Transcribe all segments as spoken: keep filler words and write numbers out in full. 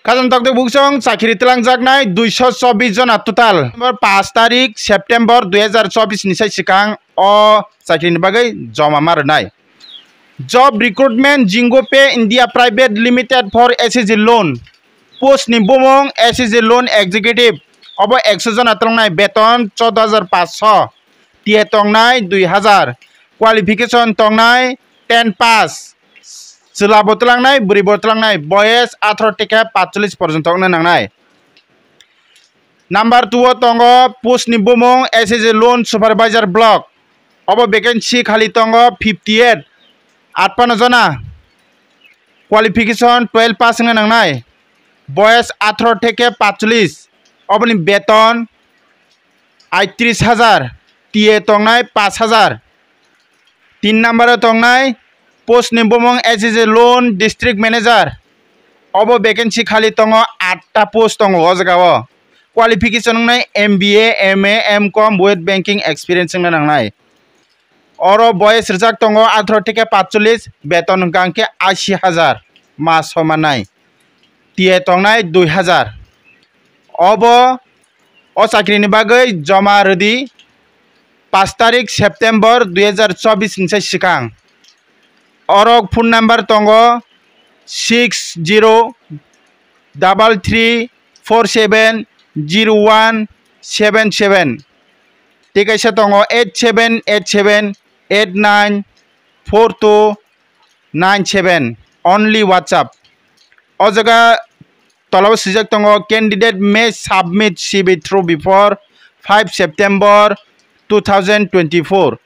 Khajang tokde buksong chakiri twlangjaknai duiso chobbish jona total. Paanch tarik September dui hazar chobbish ni sai swkang o chakiri ni bagwi joma ma rwnai. Job recruitment Jingo Pay India Private Limited for S H G loan. Post ni bumung S H G loan executive. Obo ekso jona twlangnai, beton choudo hajar paanch sho. T A tongnai dui hajar. Qualification tongnai ten pass. Chwla bo twlangnai, bwrwi bo twlangnai. Boyes atharo theke paanchchollish porjonto wngna nangnai. Number two o tongo post ni bumung S H G loan supervisor block. Obo vacancy khali tongo fifty eight, atpano jona. Qualification twelve pass wngna nangnai. Boyes atharo theke paanchchollish. Oboni beton aitris hajar, T A tongnai paanch hajar. Tin number o tongnai post ni bumung S H G loan district manager. Obo vacancy khali tongo, atta post tongo o jaga o. Qualification wngnai M B A, M A, M com with banking experience wngna nangnai. Oro boyes rijak tongo atharo theke paanchchollish, beton hwnkha hwnkhe ashi hajar mas somanai. T A tongnai dui hajar. Obo o chakri ni bagwi joma rwdi paanch tarik September dui hazar chobbish ni sai swkang. Oro phone number tongo six zero double three four seven zero one seven seven. Tei kaisa tongo eight seven eight seven eight nine four two nine seven, only WhatsApp. O jaga tolao swijak tongo, "Candidate may submit C V through before five September two thousand twenty-four,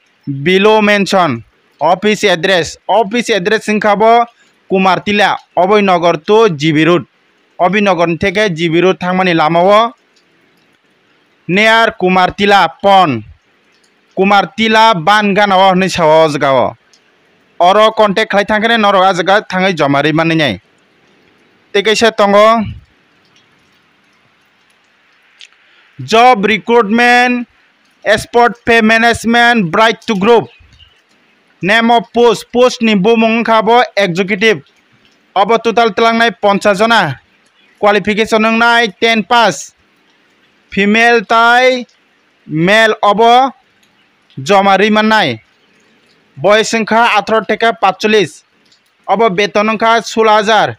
below mention office address." Office address wngkha bo Kumar Tila, Oboi Nagar to G B Road. Oboi Nagar ni theke G B Road thangmani lama o near Kumar Tila pon, Kumar Tila ban gana o hinwi sao o jaga o. Oro contact khlai thang khe norok a jaga thangwi joma rwi manwi nai. Tei kaisa tongo job recruitment, export pay management, bright to group. Name of post, post ni bumung wngkha bo executive. Obo total twlangnai ponchash jona. Qualification wngnai ten pass. Female tai male obo joma rwi mannai. Boyes wngkha atharo theke paanchchollish. Obo beton wngkha sulo hajar.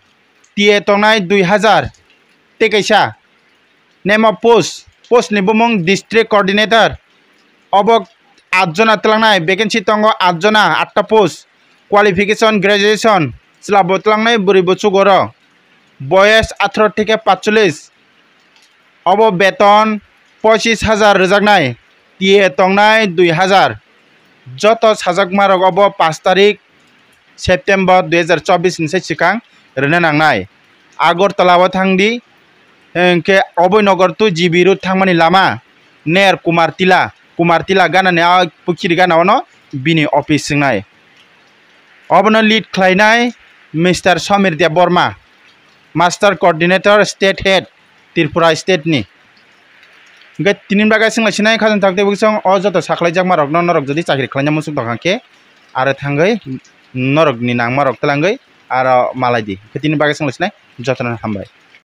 T A tongnai dui hajar. Tei kaisa. Name of post, post ni bumung district coordinator. Obo aat jona twlangnai, vacancy tongo aat jona, atta post. Qualification graduation, chwla bo twlangnai, bwrwi bo chugoro. Boyes atharo theke paanchchollish. Obo beton pochish hajar rwjaknai, T A tongnai dui hajar. Joto sajakmarok obo paanch tarik September dui hazar chobbish ni sai swkang rwna nangnai. Agartala o thangdi, hwnkhe Oboi Nagar to G B Road thangmani lama, near Kumar Tila, Kumar Tila gana ni a pukhiri gana o no bini office wngnai. Obono lead khlainai Mister Samir Debbarma, Master Coordinator, State Head, Tripura State ni. Hwnkhe tini bagwi swnglai sinai khajang tak tei bwswng o joto sakhlaijakma rokno norok jodi chakri khlaina muchung tongkha khe aro thangwi norokni nangma rok twlangwi aro malai di. Hwnkhe tini bagwi swnglai sinai jotono hambai.